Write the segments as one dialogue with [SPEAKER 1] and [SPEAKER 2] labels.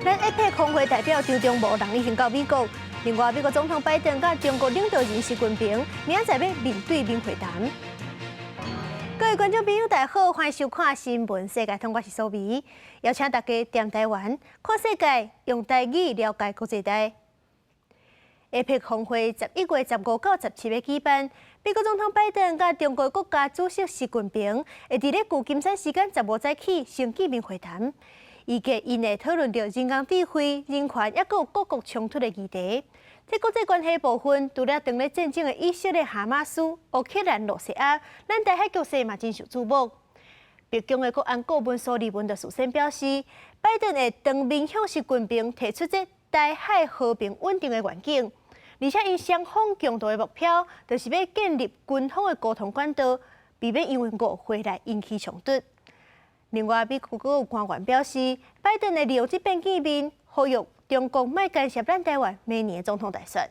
[SPEAKER 1] 咱 APEC 峰會代表張忠謀人已經到美國。另外，美國總統拜登佮中國領導人習近平明仔載欲面對面會談。各位觀眾朋友，大家好，歡迎收看《新聞世界通》，我是蘇美，邀請大家踮台灣看世界，用台語了解國際大。APEC 峰會11月15到17日舉辦，美國總統拜登佮中國國家主席習近平會佇咧舊金山時間15早起先見面會談，預計𪜶會討論著人工智慧、人權，抑閣有各國衝突的議題。在國際關係部分，除了當咧戰爭的以色列、哈馬斯、烏克蘭、羅西亞，咱台海局勢嘛真受矚目。白宮的國安顧問蘇利文就事先表示，拜登會當面向習近平提出這台海和平穩定的願景，而且𪜶雙方共同的目標，就是欲建立軍方的溝通管道，避免因為誤會來引起衝突。另外，美國閣有官員表示，拜登會利用這擺見面，呼籲中國莫干涉咱台灣明年的總統大選。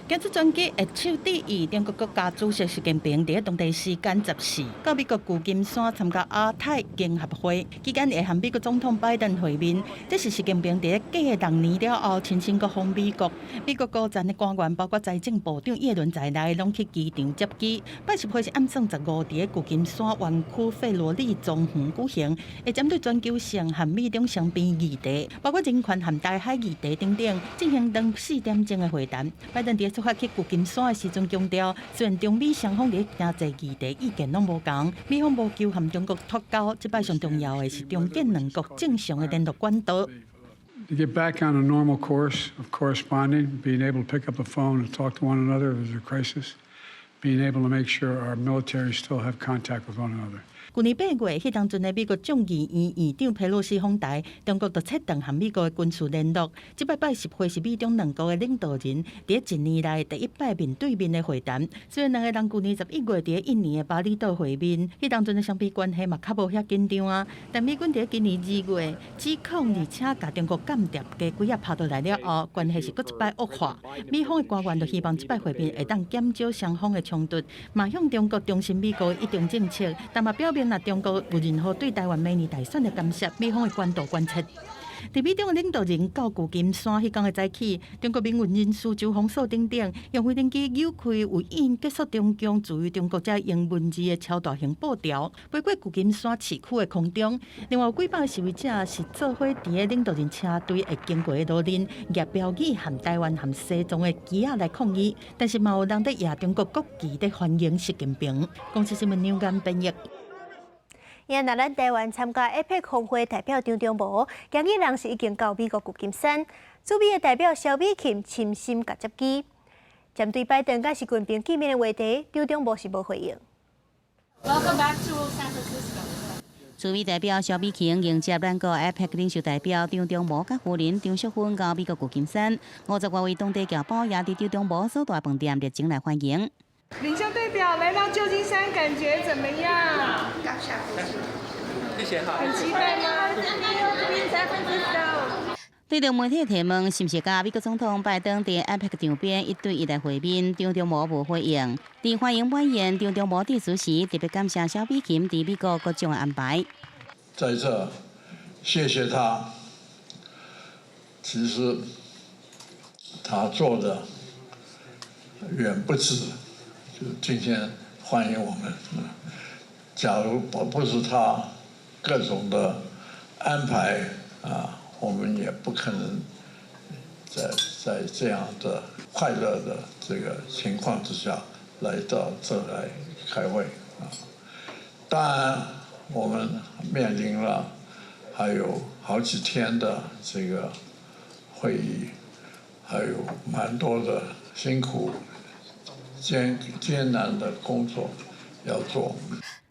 [SPEAKER 2] 今次專機會手致意，中國國家主席習近平佇當地時間14到美國舊金山參加亞太經合會，期間會和美國總統拜登會面。這是習近平佇隔6年了後親身閣訪美國。美國高層的官員，包括財政部長耶倫在內，攏去機場接機。拜習會是暗算15佇舊金山灣區費羅麗莊園舉行，會針對全球性和美中雙邊議題，包括人權和台海議題等等，進行長4點鐘的會談。拜登佇出發去舊金山的時陣強調，雖然中美雙方佇經濟議題意見攏無仝，美方無求和中國脫鈎，這擺上重要的是重建兩國正常的聯絡管道。
[SPEAKER 3] To get back on a normal course of corresponding, being able to pick up the phone and talk to one another if there's a crisis, being able to make sure our militaries still have contact with one another.
[SPEAKER 2] 去年8月，彼當陣的美國眾議院院長佩洛西訪台，中國就切斷和美國的軍事聯絡。這擺拜習會是美中兩國的領導人佇一年內第一擺面對面的會談。雖然兩個人去年11月佇印尼的巴厘島會面，彼當陣的雙邊關係嘛較無遐緊張啊。但美軍佇今年2月指控而且共中國間諜飛機仔拍落來了後，關係是閣一擺惡化。美方的官員就希望這擺會面會當減少雙方的衝突，嘛向中國重申美國的一中政策，但嘛表明若中國有任何對台灣明年大選的干涉，美方會關注關切。佇美中的領導人到舊金山彼工的早起，中國民運人士周鋒鎖等等，用飛行機扭開有印結束中共自由中國這英文字的超大型布條，飛過舊金山市區的空中。另外有幾百個示威者是做伙佇咧領導人車隊會經過的路面，舉標語和台灣和西藏的旗仔來抗議，但是嘛有人佇舉中國國旗佇歡迎習近平。公視新聞梁間編譯。
[SPEAKER 1] 今仔咱台灣參加 APEC 峰會代表張忠謀，今日人是已經到美國舊金山，駐美的代表蕭美琴親身共接機。針對拜登佮習近平見面的話題，張忠謀是無回應。
[SPEAKER 4] Welcome back to San Francisco.
[SPEAKER 5] 駐美代表蕭美琴迎接咱國 APEC 領袖代表張忠謀佮夫人張淑芬到美國舊金山，50多位當地僑胞也佇張忠謀所蹛飯店熱情來歡迎。
[SPEAKER 4] 領袖代表來到舊金山，感覺怎麼樣？
[SPEAKER 6] 謝謝哈。
[SPEAKER 4] 很期待嗎？
[SPEAKER 5] 對著媒體提問，是毋是佮美國總統拜登佇 APEC 場邊一對一來會面？張忠謀無回應。佇歡迎晚宴，張忠謀致辭時特別感謝蕭美琴佇美國各種安排。
[SPEAKER 7] 在這，謝謝他。其實他做的遠不止，就今天歡迎我們。假如不是他各種的安排啊，我們也不可能在這樣的快樂的這個情況之下來到這來開會啊。當然，我們面臨了還有好幾天的這個會議，還有蠻多的辛苦、艱難的工作要做。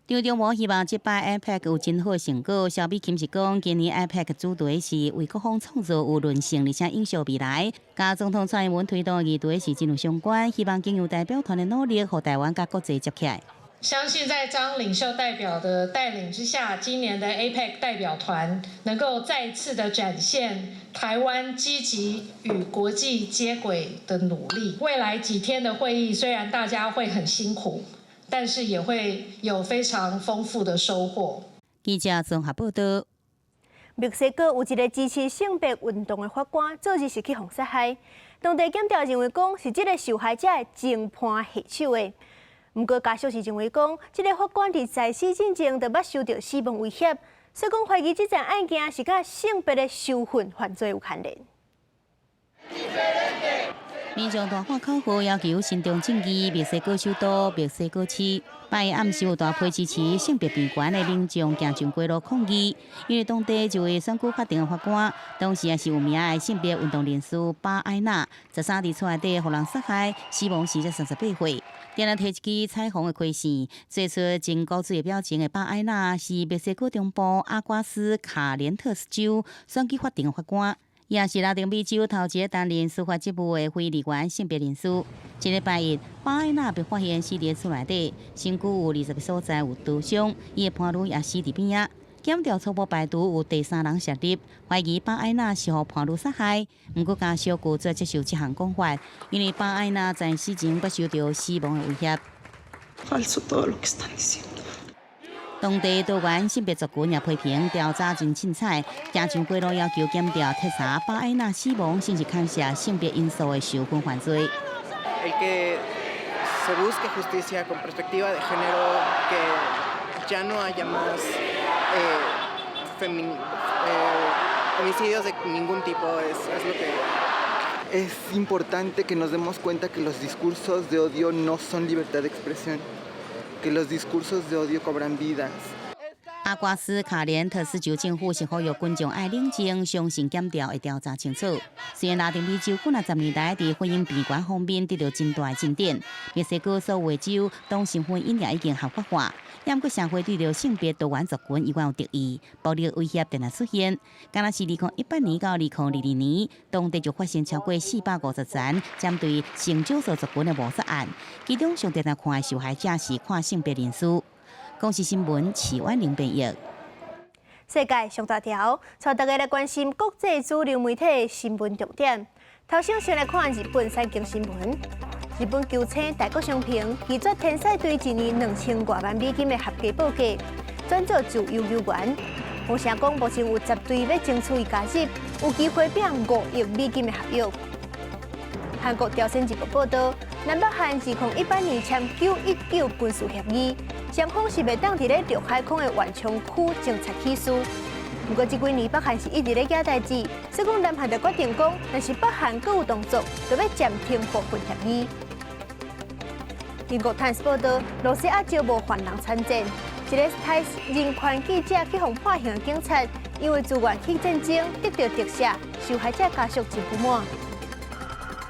[SPEAKER 5] 張忠謀希望這擺 APEC 有真好成果。蕭美琴是講，今年 APEC 主題是為各方創造有韌性，而且永續未來。佮總統蔡英文推動的議題是真有相關，希望經由代表團的努力，予台灣佮國際接起來。
[SPEAKER 8] 相信在張領袖代表的帶領之下，今年的 APEC 代表團能夠再次的展現台灣積極與國際接軌的努力。未來幾天的會議，雖然大家會很辛苦，但是也會有非常豐富的收穫。
[SPEAKER 5] 記者綜合報道。
[SPEAKER 1] 墨西哥有一个支持性別運動的法官，昨日是去予殺害。當地檢調認為講是這个受害者的前伴下手的。毋過家屬是認為講，這个法官佇在死進前就捌受著死亡威脅，所以講懷疑這件案件是佮性別的仇恨犯罪有牽連。
[SPEAKER 5] 民眾大喊口號，要求伸張正義。墨西哥首都墨西哥市，拜一暗時有大批支持性別平權的民眾行上街路抗議，因為當地一位選舉法庭的法官，當時也是有名的性別運動人士巴埃納，13佇厝內底予人殺害，死亡時才38歲。定定提一支彩虹的開線，做出真古錐的表情的巴埃納是墨西哥中部阿瓜斯卡連特斯州選舉法庭的法官。也是拉丁美洲頭一个擔任司法職務的非二元性別人士。這个拜一，巴埃納被發現死佇厝內底，身軀有20个所在有刀傷，伊的伴侶也死佇邊仔。檢調初步排除有第三人涉入，懷疑巴埃納是予伴侶殺害。毋過家屬拒絕接受這項講法，因為巴埃納在死前捌受著死亡的威脅。當地多元性別族群也批評調查真凊彩，行上街路要求檢調徹查巴埃納死亡，甚至牽涉性別因素的仇恨犯罪。
[SPEAKER 6] El que se busque justicia con perspectiva de género, que ya no haya más homicidios de ningún tipo, es lo que.
[SPEAKER 9] Es importante que nos demos cuenta que los discursos de odio no son libertad de expresión, que los discursos de odio cobran vidas.
[SPEAKER 5] 阿瓜斯卡連特斯州政府是呼籲群眾愛冷靜，相信檢調會調查清楚。雖然拉丁美洲幾若十年來佇婚姻平權方面得到真大的進展，墨西哥所有的州同性婚姻也已經合法化，毋過社會對著性別多元族群依然有敵意，暴力威脅定定出現。敢若是2018年到2022年，當地就發生超過450樁針對性少數族群的謀殺案，其中上常看的受害者是跨性別人士。公視新聞，徐婉玲編譯。
[SPEAKER 1] 世界上大條，帶大家來關心國際主流媒體的新聞重點。頭先先來看日本產經新聞。日本球星大谷翔平拒絕天使隊一年2000外萬美金的合格報價，轉做自由球員。有聲講目前有10隊欲爭取伊加入，有機會拼5億美金的合約。韓國朝鮮日報報導，南北韓2018年簽9.19軍事協議，雙方是袂當佇咧陸海空的緩衝區偵察起事。毋過這幾年北韓是一直咧惹代誌，所以講南韓就決定講，若是北韓閣有動作，就欲暫停部分協議。英國《泰斯》報導，露西亞招募犯人參戰，一个泰人權記者去予判刑的警察，因為自願去戰爭得著特赦，受害者家屬真不滿。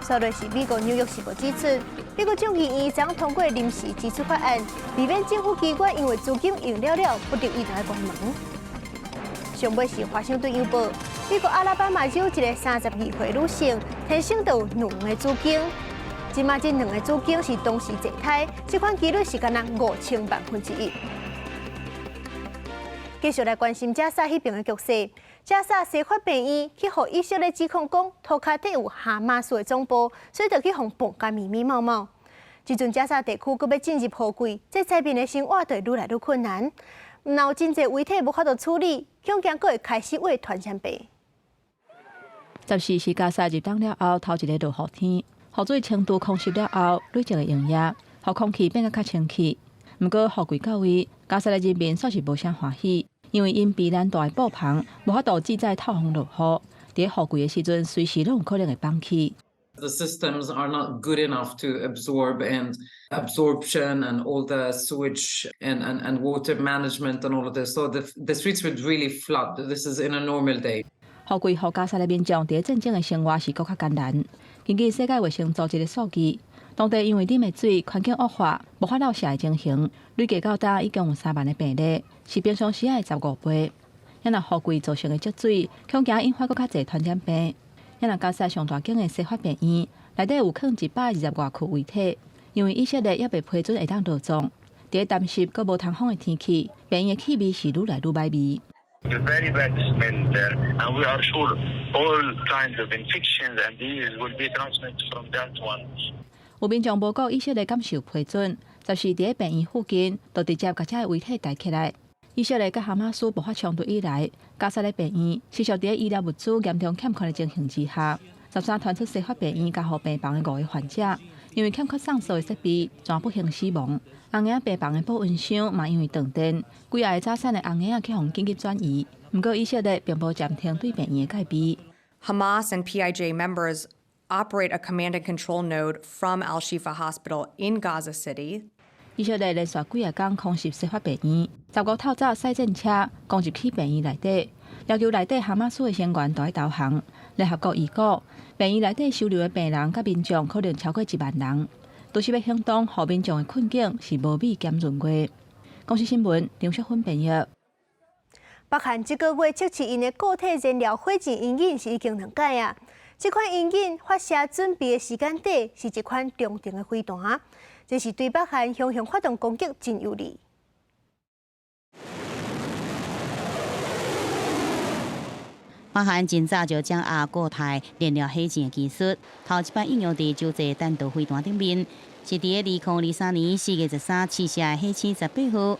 [SPEAKER 1] 煞落是美國紐約時報指出，美國眾議院將通過臨時支出法案，避免政府機關因為資金用了了，不得已來關門。上尾是華盛頓郵報，美國阿拉巴馬州一个32歲女性，天生就有兩个子宮，這馬這兩个子宮是同時墮胎，這款幾率是干焦5000萬分之一。繼續來關心加沙彼邊的局勢。加沙西法病院去予以色列指控講，塗跤底有哈馬斯的總部，所以就去予爆甲密密麻麻。這陣加沙地區閣欲進入雨季，這災民的生活就會愈來愈困難。毋但有真濟遺體無法度處理，恐驚閣會開始挖傳染病。
[SPEAKER 10] 14是加沙入冬了後頭一个落雨天，雨水輕度空濕了後，累積的營養，予空氣變得較清氣。毋過雨季到位，加沙的人民煞是無啥歡喜，因為𪜶避難大的布棚無法度自在透風落雨，佇雨季的時陣，隨時攏有可能會崩去。
[SPEAKER 11] The systems are not good enough to absorb and absorption and all the sewage and water management and all of this. So the streets would really flood. This is in a normal day.
[SPEAKER 10] 雨季予加沙的民眾佇戰爭的生活是閣較艱難。根據世界衛生組織的數據，當地因為啉的水環境惡化，無法漏瀉的情形，累計到今已經有3萬个病例，是平常時的15倍。若雨季造成的積水，恐驚引發閣較濟傳染病。若加沙上大間的西法病院內底有囥120外具遺體，因為以色列猶未批准會當落葬。佇乾濕閣無通風的天氣，病院的氣味是愈來愈歹味。
[SPEAKER 12] Very bad smell there, and we are sure all kinds of infections and diseases will be transmitted from that one.
[SPEAKER 10] 有民眾無顧以色列敢受批准，就是佇咧病院附近，就直接共遮的遺體抬起來。以色列佮哈馬斯爆發衝突以來，加薩的病院持續佇醫療物資嚴重欠缺的情形之下，13傳出西法病院加護病房的五个患者，因為欠缺送繡的設備，全不幸死亡。紅嬰仔病房的保溫箱嘛因為斷電，幾仔个早產的紅嬰仔去予緊急轉移。毋過以色列並無暫停對病院的戒備。
[SPEAKER 13] Hamas and PIJ members operate a command and control node from Al Shifa Hospital in Gaza City.
[SPEAKER 10] 以色列連續幾仔工空襲西法病院，15透早賽戰車攻入去病院內底，要求內底哈馬斯的成員都愛投降。聯合國預估，病院內底收留的病人佮民眾可能超過1萬人。都是欲行動，予民眾的困境是無米兼閏月。公視新聞張淑芬編譯。
[SPEAKER 1] 北韓這個月測試𪜶的固體燃料火箭引擎是已經兩擺啊！這款引擎發射準備的時間短，是一款中程的飛彈，這是對北韓雄雄發動攻擊真有利。
[SPEAKER 5] 北韓真早就掌握固態燃料火箭的技術，頭一擺應用佇洲際彈道飛彈頂面，是佇2023年4月13試射的火星18號。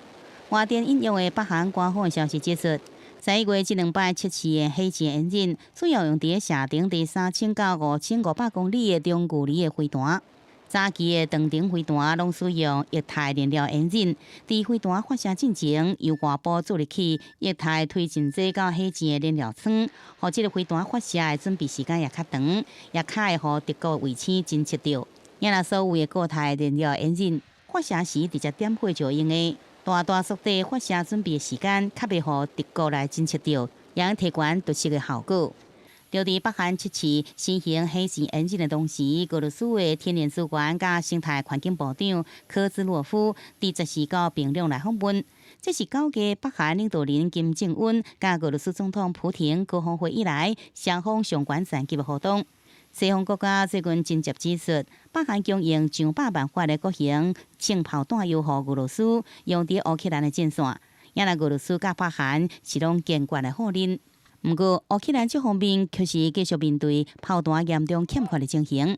[SPEAKER 5] 外電引用的北韓官方消息指出，11月這兩擺測試的火箭引擎，主要用佇射程佇3000到5500公里的中距離的飛彈。早期的長程飛彈攏使用液態燃料引擎，佇飛彈發射進前，由外部注入去液態推進劑到火箭的燃料倉，予這个飛彈發射的準備時間也較長，也較會予敵國衛星偵測著。也若所謂的固態燃料引擎，發射時直接點火就用的，大大縮短發射準備的時間，較袂予敵國來偵測著，也會提懸突襲的效果。就佇北韓測試新型火箭引擎的同時，俄羅斯的天然資源佮生態環境部長科茲洛夫佇14到平壤來訪問。這是九月北韓領導人金正恩佮俄羅斯總統普廷高峰會以來，雙方上懸層級的活動。西方國家最近緊接指出，北韓供應上百萬發的國型輕炮彈藥予俄羅斯，用佇烏克蘭的戰線。也若俄羅斯佮北韓是攏堅決來否認。毋過，烏克蘭這方面卻是繼續面對炮彈嚴重欠缺的情形。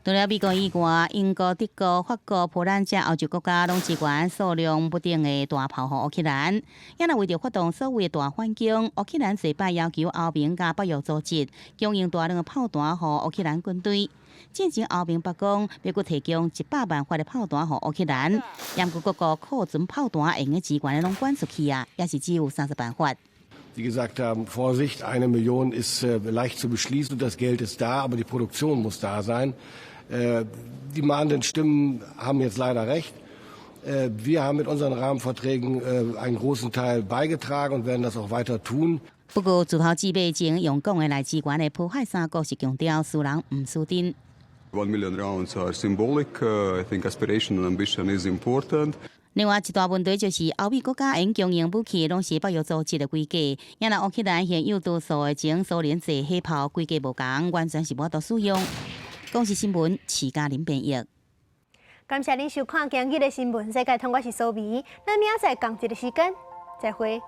[SPEAKER 5] 除了美國以外，英國、德國、法國、波蘭這歐洲國家攏支援數量不等的大炮予烏克蘭。也若為著發動所謂的大反攻，烏克蘭這擺要求歐盟佮北約組織供應大量的炮彈予烏克蘭軍隊。進前歐盟白講欲閣提供100萬發的炮彈予烏克蘭，毋過各國庫存炮彈會用的資源攏捐出去啊，也是只有30萬發。
[SPEAKER 14] Die gesagt haben, Vorsicht, 1 Million ist leicht zu beschließen, das Geld ist da, aber die Produktion muss da sein. Die mahnenden Stimmen haben jetzt leider recht. Wir haben mit unseren Rahmenverträgen einen großen Teil beigetragen und werden das auch weiter tun.
[SPEAKER 5] 不過，自頭至尾前用講的來支援的波海三國是強調輸人毋輸陣。
[SPEAKER 15] 1 million rounds are symbolic. I think aspiration and ambition is important.
[SPEAKER 5] 另外一大問題就是歐美國家𪜶供應武器攏是北約組織的規格，也若烏克蘭現有多數的前蘇聯製火炮規格無仝，完全是無法度使用。公視新聞，徐嘉玲編譯。
[SPEAKER 1] 感謝您收看今日的新聞世界通，我是蘇美，咱明仔載仝一个時間再會。